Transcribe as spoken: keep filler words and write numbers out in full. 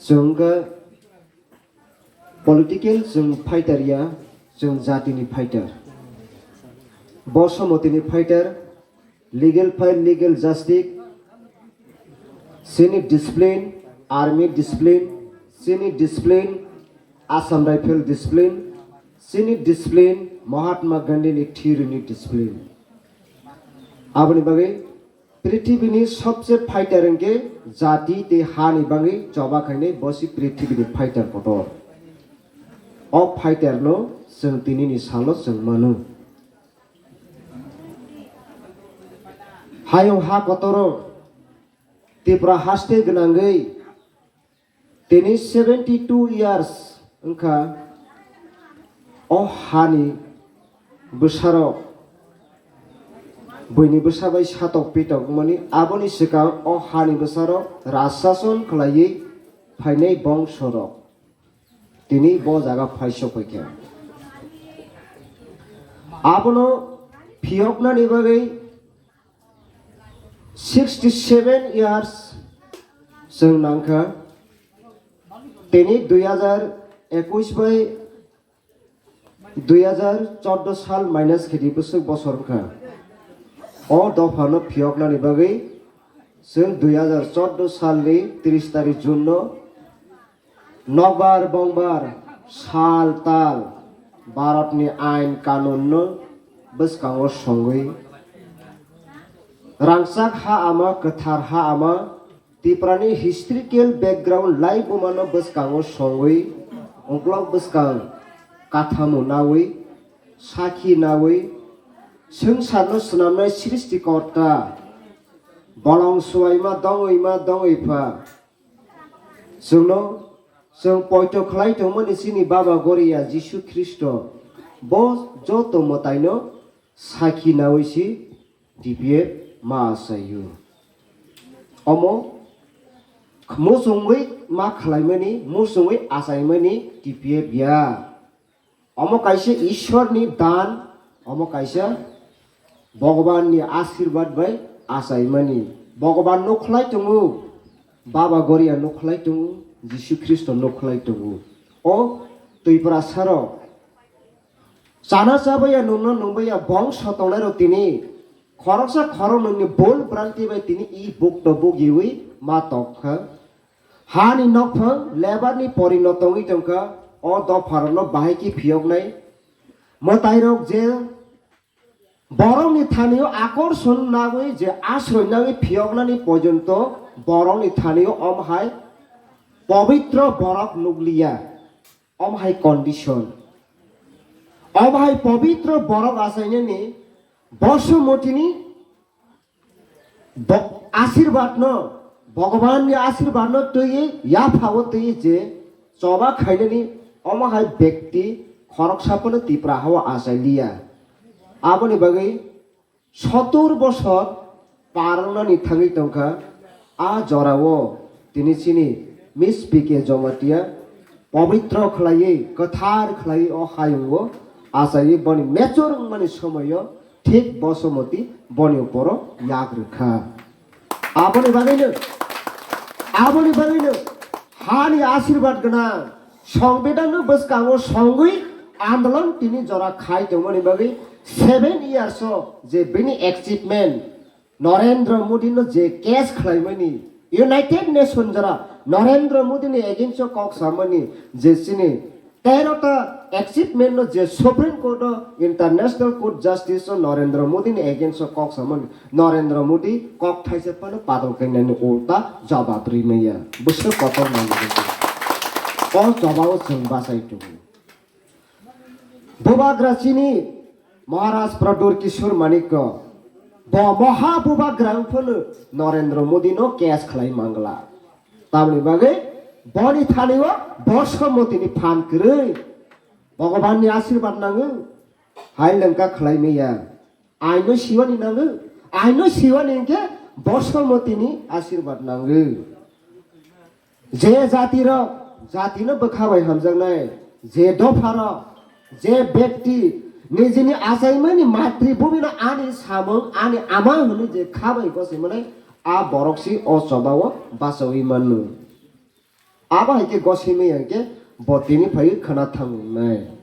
Chwng khe political chwng fighter ya, chwng jatini fighter. Bo somotini fighter, legal fight, legal justice, chini discipline, army discipline, chini discipline, Assam Rifle discipline, chini discipline, Mahatma Gandhi ni theory ni discipline. Aboni bagwi Prithibini sobse fighter hwnkhe jati tei hani bagwi choba khainai, bosi prithibini fighter kotor. O fighter no chwng tinini salo chwng mano. Hayung ha kotoro Tripura haste gwnangwi Tini seventy two years wngkha o hani bwsarok, buini bwsa bai satok pitok wngmani, aboni swkang o hani bwsarok rajsason khlaiwi phainai bongsorok tini bo jaga phai sokphaikha. Abono phiyoknani bagwi sixty seven years chwng nangkha. Tini dui hazar ekush bai dui hazar chordo sal minus khe di bwswk bosor wngkha. O dophano phiyoknani bagwi chwng dui hazar chordo salni tris tarik June no nokbar bongbar sal tal Bharatni ain kanunno bwskango songwi rangchak ha ama, kwthar ha ama, Tiprani historical background laibumano bwskango songwi, uklok bwskang kathamu nawi, sakhi nawi, swngcharno swnamnai Srishtikorta, bolong suaima dongwima dongwipha, chwngno, chwng poito khlai tongmani chini Baba Goria Jisu Khristo, bo joto mwtaino sakhi nawi si T P F ma achaio. Omo muchungwi ma khlaimani, muchungwi achaimani T P F ya. Omo kaisa Ishwarni dan, omo kaisa Bhagwanni asirwad bai achaimani. Bhagwan nukhlai tongo, Baba Goria nukhlai tongo, Jisu Khristo nukhlai tongo. O Twiprasarok chana chabaiya, nungna nungbaiya, bongso tongnairok tini khoroksa khoroknwini bul branti bai tini i bukto bugiwi ma tongkha. Hani nokphang lebarni porino tongwi tongkha, o dopharokno bahai khe phiyoknai. Mwtairok je borokni thanio akorson nagwi je asroi nagwi phiyoknani pojonto borokni thanio omo hai pobitro borok nukliya. Omo hai condition. Omo hai pobitro borok achainani Bosomotini bo-, asirwad no, Bhagwanni asirwad no twiwi, yaphao twiwi je choba khainani omo hai bekti khoroksa phano Tipra hao achailiya. Aboni bagwi sotur bosor par wngnani thangwi tongkha, a jorao tini chini Miss P K Jamatia pobitro khlaiwi, kwthar khlaiwi o hayungo achaiwi boni mechor wngmani somoio thik Bosomoti boni uporo yak rwkha. Aboni bagwino, aboni bagwino hani asirwad gwnang Songbidanno bwskango songwi andolon tini jora khai tongmani bagwi seven years o je bini achievement, Narendra Modi no je case khlaimani, United Nation jora Narendra Modi ni against o kok samani, je chini tero ta achievement no je Supreme Court o, International Court Justice o Narendra Modi ni against o kok samani, Narendra Modi kok thaisa phano padal kainani ulta jawab rimaya. Bwswk kotor manwi o jawab o chwng bachai tongo. Bubagra chini Maharaj Pradyut Kishore Manikya, bo moha bubagra wng phano Narendra Modi no case khlai mangla. Tamni bagwi boni thani o Bosomoti ni phan kwrwi Bhagwan ni asirwad nango, hai lengka khlai maya. Aino siwani nango, aino siwani hwnkhe Bosomoti ni asirwad nango. Je jati rok, jati no bwkha bai hamjaknai, je dopha rok, je bekti nijini achaimani matribhumi no ani samung, ani ama hwnwi je kha bai gosi mwnai, a borok si o choba o bachawi mano. Abo hai khe gosoi maya hwnkhe bo tini phaiwi khwna thangnai.